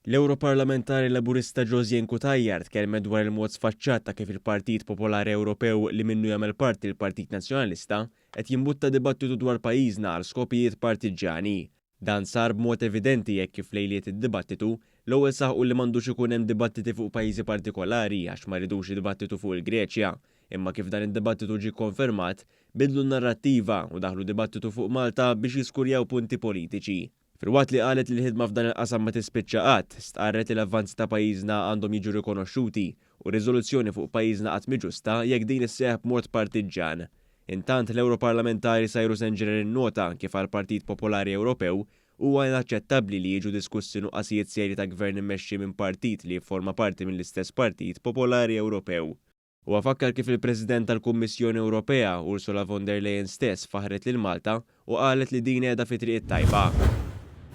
L-Ewroparlamentari Laburista Josianne Cutajar tkellmet dwar il-mod sfaċċat ta' kif il-Partit Popolari Ewropew li minnu jagħmel parti l-Partit Nazzjonalista qed jimbutta dibattitu dwar pajjiżna għal skopijiet partiġġjani. Dan sar b'mod evidenti hekk kif lejliet id-dibattitu, l-ewwel saħqu li m'għandux ikun hemm dibattiti fuq pajjiżi partikolari għax ma ridux dibattitu fuq il-Greċja. Imma kif dan id-dibattitu ġie konfermat, bidlu n-narrattiva u daħlu dibattitu fuq Malta biex jiskurjaw punti politiċi. Filwaqt li qalet li l-ħidma f'dan il-qasam ma tispiċċa qatt, stqarret li l-avvanzi ta' pajjiżna għandhom jiġu rikonoxxuti u riżoluzzjoni fuq pajjiżna qatt mhi ġusta jekk din isseħħ b'mod partiġġan. Intant, l-Ewroparlamentari Cyrus Engerer innota kif għall-Partit Popolari Ewropew huwa inaċċettabbli li jiġu diskussi nuqqasijiet serji ta' gvern immexxi minn partit li jifforma parti mill-istess Partit Popolari Ewropew. Huwa fakkar kif il-President tal-Kummissjoni Ewropea, Ursula von der Leyen stess faħret lil Malta u qalet li din qiegħda fi triq it-tajba.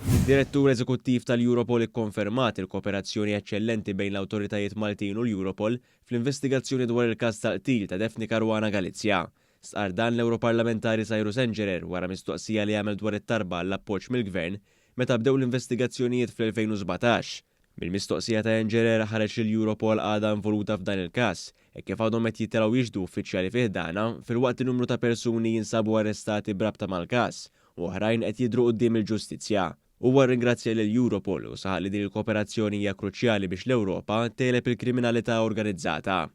Id-Direttur Eżekuttiv tal-Europol ikkonfermat il-kooperazzjoni eċċellenti bejn l-awtoritajiet Maltin u l-Europol fl-investigazzjoni dwar il-każ tal-qtil ta' Daphne Caruana Galizia. Stqarr dan l-Ewroparlamentari Cyrus Engerer wara mistoqsija li għamel dwar it-talba għall-appoġġ mill-Gvern meta bdew l-investigazzjonijiet fl-2017. Mill-mistoqsija ta' Engerer ħareġ li l-Europol għadha involuta f'dan il-każ, e kif għadhom qed jitilgħu jixhdu uffiċjali fi ħdanha filwaqt li numru ta' persuni jinsabu arrestati b'rabta mal-każ u oħrajn qed jidhru quddiem il-ġustizzja. Huwa rringrazzja lil Europol u saħaq li din il-kooperazzjoni hija kruċjali biex l-Ewropa tegħleb il-kriminalità organizzata.